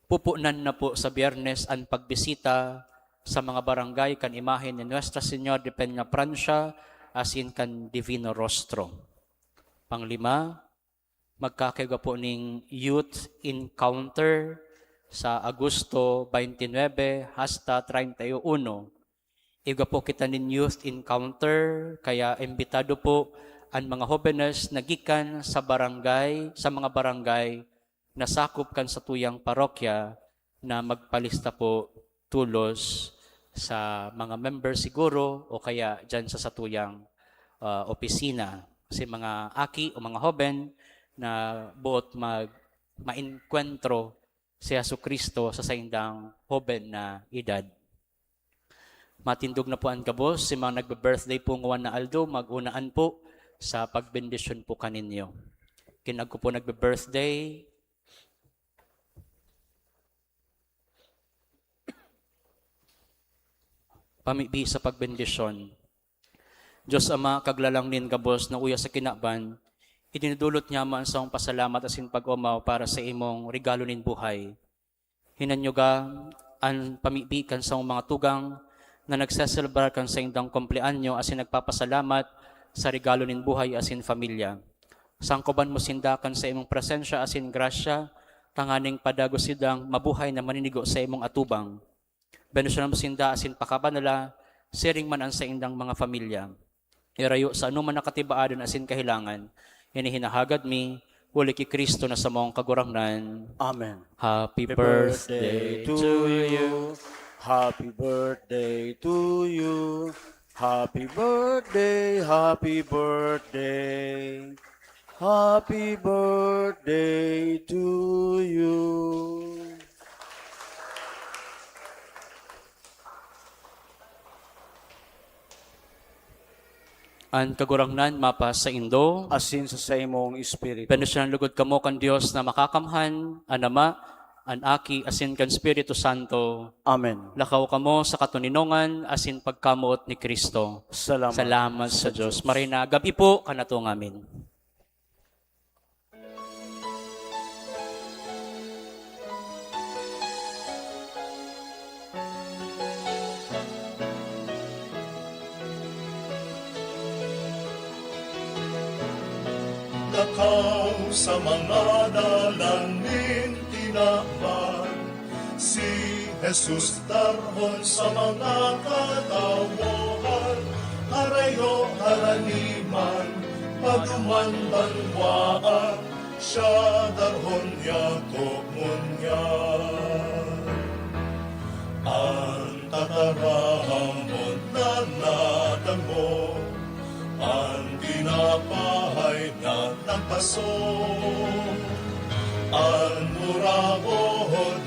Pupunan na po sa Biyernes an pagbisita sa mga barangay kan imahen ni Nuestra Señora de Peñafrancia asin kan Divino Rostro. Panglima, magkakaigwa po ning Youth Encounter sa Agosto twenty-nine hasta treinta y uno. Igwa po kita nin Youth Encounter, kaya imbitado po an mga hobenes na gikan sa barangay, sa mga barangay na sakop kan satuyang parokya na magpalista po tolos sa mga member siguro o kaya diyan sa satuyang, ah, opisina. Kasi mga aki o mga hoben na buot mag-, maengkwentro si Jesu-Cristo sa saindang hoben na edad. Matindog na po an gabos. Si mga nagbe-birthday po ngwan na aldo, mag-unaan po sa pagbendisyon po kaninyo. Kin-, ako po nagbe-birthday, pamibi sa pagbendisyon. Dios Ama, Kaglalang nin gabos na uya sa kinaban, idinudulot niamo an sarong pasalamat asin pag-omaw para sa imong regalo nin buhay. Hinanyuga an pamibi kan sarong mga tugang na nagseselebrar kan saindang kumpleanyo asin nagpapasalamat sa regalo nin buhay asin pamilya. Sangkoban mo sinda kan sa imong presensya asin grasya, tanganing padagos sindang mabuhay na maninigo sa imong atubang. Bendisyonan mo sinda asin pakabanala, siring man an saindang mga pamilya. Irayo sa anoman na katibaadan asin kahilangan. Ini hinahagad mi, huli ki Cristo na samong Kagurangnan. Amen. Happy birthday to you. Happy birthday to you. Happy birthday, happy birthday. Happy birthday to you. An Kagurangnan mapasaindo. Asin sa saimong espiritu. Bendisyonan lugod kamo kan Dios na Makakamhan, an Ama, an Aki, asin kan Espiritu Santo. Amen. Lakaw kamo sa katoninongan asin pagkamoot ni Cristo. Salamat Salamat sa sa Dios. Dios. Maray na gab-i po kanato ngamin. Lakaw sa mga dalan nin tinaban, si Jesus darhon sa mga katawohan, harayo, harani man, paduman, banwaan, siya darhon niya, togon niya. An tataramon na nadangog, an tinapay na nagpaso, an muragohod